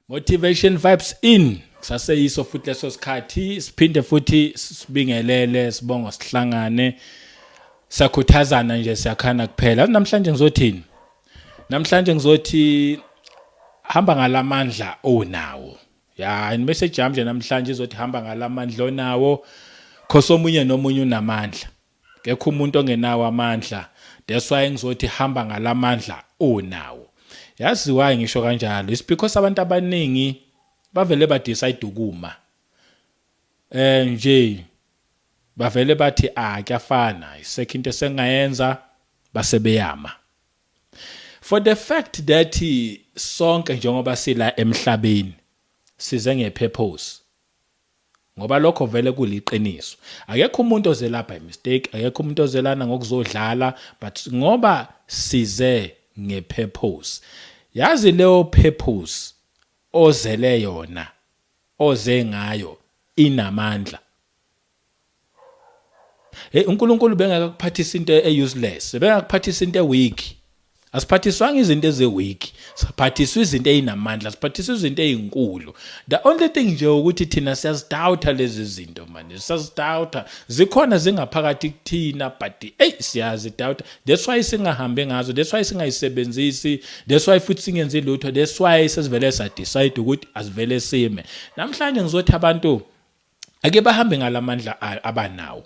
Motivation Vibes in saseyiso futhi leso sikhathi siphinde futhi sibingelele sibongo sihlangane sakhuthazana nje siyakhana kuphela. Namhlanje ngizothini? Namhlanje ngizothi hamba ngalamandla onawo. Ya, message yami nje namhlanje izothi hamba ngalamandla onawo. Khoso omunye nomunye unamandla. Kekho umuntu ongenawo amandla. That's why ngizothi hamba ngalamandla onawo. Yazi why ngisho kanjalo? It's because abantu abaningi bavele ba decide ukuma. Eh nje bavele bathi ah kuyafana, isekho into esengayenza base beyama. For the fact that sonke njengoba sila emhlabeni size ngepurpose. Ngoba lokho vele kuliqiniso. Akekho umuntu oze la by mistake, akekho umuntu ozelana ngokuzodlala, but ngoba size ngepurpose. Yazi leyo purpose ozele yona, oze ngayo inamandla. Hey, uNkulunkulu bengeke akuphathisa into e-useless, bengeke akuphathisa into e-weak. Asiphathiswanga izinto eze-weak, siphathiswa izinto ezinamandla, siphathiswa izinto ezinkulu. The only thing nje ukuthi thina siyazidoubta lezi zinto manje, siyazidoubta. Zikhona zingaphakathi kuthina but hey siyazidoubta. That's why singahambi ngazo, that's why singayisebenzisi, that's why futhi singenzi lutho, that's why sesivele sa decide ukuthi asivele sime. Namhlanje ngizothi abantu ake bahambe ngalamandla abanawo.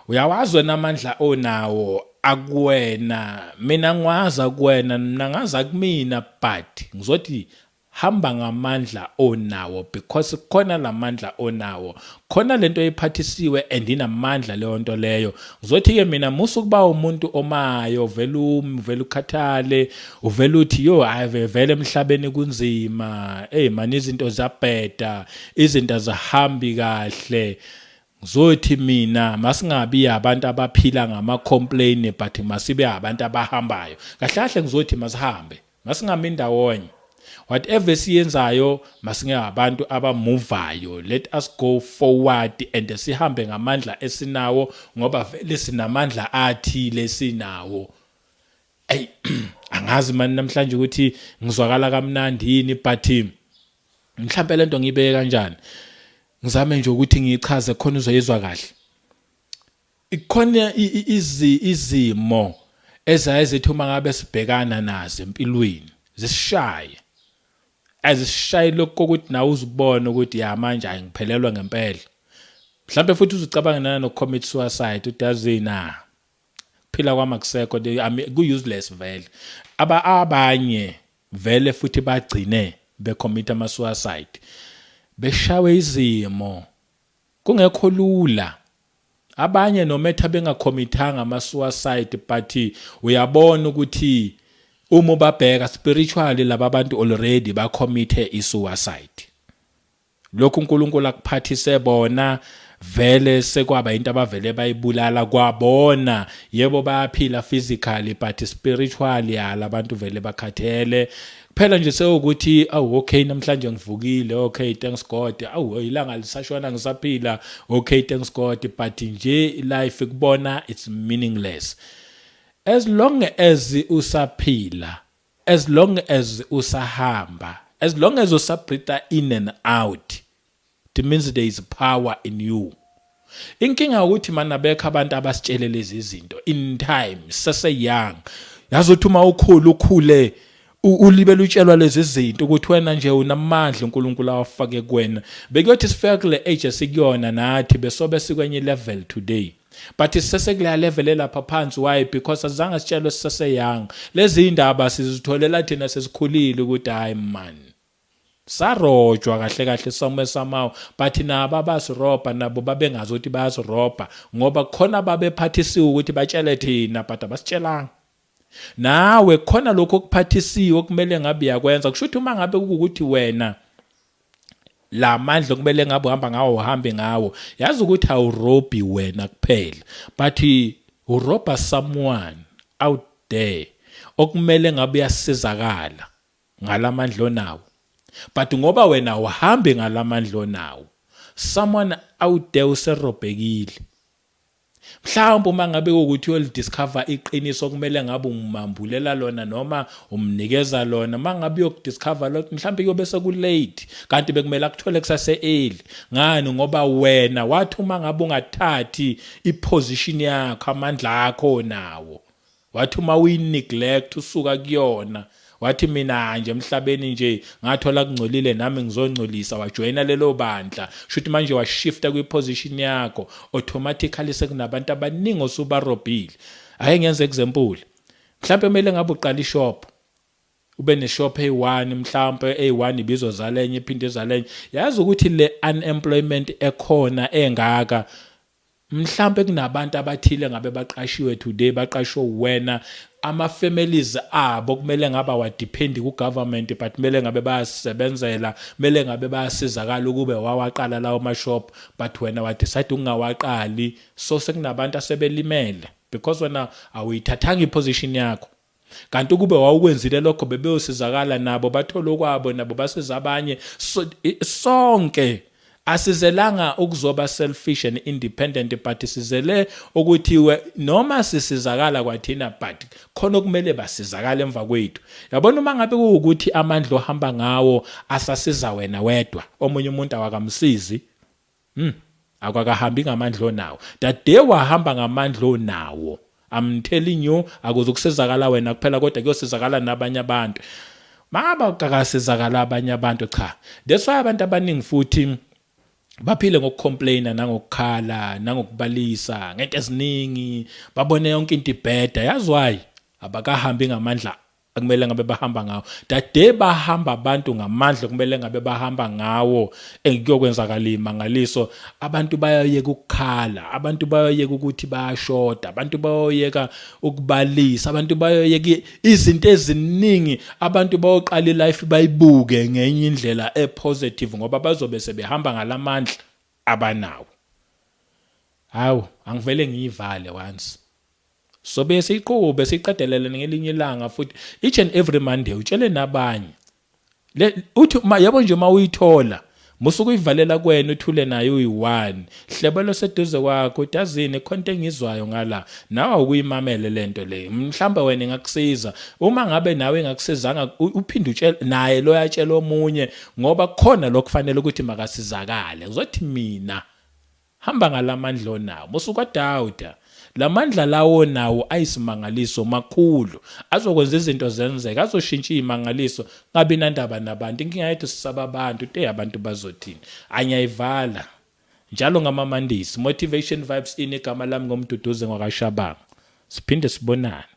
Uyawazi wena amandla onawo akuwena, mina ngiwazi akuwena, mina ngazi akumina, but ngizothi hamba ngamandla onawo because khona lamandla onawo, khona lento ephathisiwe and inamandla leyo nto leyo. Ngizothi ke mina musa ukuba umuntu omayo, vele umi, vele ukhathale, uvele uthi yo hayi vele emhlabeni kunzima, hey man izinto ziyabheda, izinto azihambi kahle. Ngizothi mina masingabi abantu abaphila ngama complain but masibe abantu abahambayo. Kahle kahle ngizothi masihambe, masingami ndawonye. Whatever siyenzayo masinge abantu abamuvayo. Let us go forward and sihambe ngamandla esinawo ngoba vele sinamandla athile sinawo. Ey angazi mani namhlanje ukuthi ngizwakala kamnandi yini but mhlambe lento ngibeke kanjani. Ngizame nje ukuthi ngiyichaze khona uzoyizwa kahle. Ikhona izimo ezaye zithi uma ngabe sibhekana nazo empilweni zisishaye. Azisishaye lokho ukuthi nawe uzubone ukuthi ya manje ayingiphelelwa ngempela. Mhlambe futhi uzucabanga nana no commit suicide uthi na. Phila kwami akusekho, ku useless vele. Aba abanye vele futhi bagcine becommit ama suicide. Beshawe izimo kungekho lula. Abanye nometha bengacommithanga ama suicide but uyabona ukuthi uma ubabheka spiritually laba bantu already ba commit i suicide. Lokhu uNkulunkulu akuphathise bona vele sekwaba into abavele bayibulala kwabona. Yebo bayaphila physically but spiritually yala abantu vele bakhathele. Kuphela nje sewukuthi awu okay namhlanje ngivukile, okay thanks God, awu ilanga lisashona ngisaphila, okay thanks God, but nje life kubona it's meaningless. As long as usaphila, as long as usahamba, as long as usabreathe in and out, it means there is power in you. Inkinga ukuthi mana bekho abantu abasitshele lezi zinto in time sase young. Yazi uthi uma ukhula ukhule ulibele utshelwa lezi zinto ukuthi wena nje unamandla uNkulunkulu awafake kuwena. Bekuyothi sifika kule age esikuyona nathi besobe sikwenye level today. But sisese kuleya level elapha phansi. Why? Because azange sitshelwe sisese young. Lezi indaba sizitholela thina sesikhulile ukuthi hayi man. Sarojwa kahle kahle somewhere somehow, but nabo abasirobha nabo babengazi ukuthi bayasirobha ngoba khona babephathisiwe ukuthi batshele thina but abasitshelanga. Nawe khona lokho okuphathisiwe okumele ngabe uyakwenza. Kusho ukuthi uma ngabe kuwukuthi wena la mandla okumele ngabe uhamba ngawo uhambe ngawo, yazi ukuthi awurobhi wena kuphela but urobha someone out there okumele ngabe uyasizakala ngalamandla onawo, but ngoba wena uhambe ngalamandla onawo, someone out there userobhekile. Mhlawumbe uma ngabe ukuthi uyolidiscover iqiniso kumele ngabe umambulela lona noma umnikeza lona, uma ngabe uyokudiscover lo, mhlawumbe kuyobe sekulate, kanti bekumele akuthole kusase early. Ngani? Ngoba wena wathi uma ngabe ungathathi iposition yakho, amandla akho nawo, wathi uma uyi-neglect usuka kuyona, wathi mina nje emhlabeni nje ngathola kungcolile, nami ngizongcolisa, wajoyina lelo bandla, shuthi manje washifta kwi-position yakho, automatically sekunabantu abaningi osubarobhile. Ake ngenze example, mhlawumbe kumele ngabe uqala ishop, ube neshop eyi-1, mhlawumbe eyi-1 ibizozala enye, iphinde izale enye. Yazi ukuthi le unemployment ekhona engaka, mhlambe kunabantu abathile ngabe baqashiwe today, baqashwe wena, ama families abo kumele ngabe awadepend ku government, but kumele ngabe bayasebenzela, kumele ngabe bayasizakala ukube wawaqala lawo ma shop, but wena wa decide ukungawaqali. So sekunabantu asebelimele because wena awuyithathanga iposition yakho, kanti ukube wawukwenzile lokho bebeyosizakala nabo, bathole okwabo nabo, basiza abanye. So, sonke asizelanga ukuzoba selfish and independent, but sizele ukuthi noma sisizakala kwathina, but khona okumele basizakale emva kwethu. Yabona, uma ngabe kuwukuthi amandla ohamba ngawo asasiza wena wedwa, omunye umuntu awakamsizi, akwakahambi ngamandla onawo. That wahamba ngamandla onawo, I'm telling you, akuze ukusizakala wena kuphela, kodwa kuyosizakala nabanye abantu. Mangaba kakasizakala abanye abantu, cha, that's why abantu abaningi futhi baphile ngokucomplaina nangokukhala nangokubalisa ngento eziningi, babone yonke into ibheda. Yazi why? Abakahambi ngamandla akumele ngabe bahamba ngawo. Dade bahamba abantu ngamandla kumele ngabe bahamba ngawo, engikuyokwenzakala imangaliso. Abantu bayoyeka ukukhala, abantu bayoyeka ukuthi bayashoda, abantu bayoyeka ukubalisa, abantu bayoyeka izinto eziningi, abantu bayoqala ilife bayibuke ngenye indlela epositive, ngoba bazobe sebehamba ngalamandla abanawo. Hawu, angivele ngiyivale once, so bese iqhube siqedelele ngelinye ilanga futhi. Each and every Monday utshele nabanye le, uthi ma yabo nje mawuyithola, musuke uyivalela kwena, uthule nayo uyi-one, hlebelo seduze kwakho, utazini khonto engizwayo ngala, nawe awukuyimamele lento le, mhlawumbe wena ingakusiza. Uma ngabe nawe ingakusizanga, uphinde utshele naye lo, yatshela omunye, ngoba khona lokufanele ukuthi makasizakale. Uzothi mina hamba ngalamandla onawo, musuka lamandla lawo nawo ayisimangaliso makhulu, azokwenza izinto zenzeke, azoshintsha izimangaliso. Ngabi nandaba nabantu, inkinga yethu sisaba abantu te abantu bazothini. Angiyayivala njalo ngama-Mondays, Motivation Vibes. In igama lami ngoMduduzi ngwakaShabanga. Siphinde sibonane.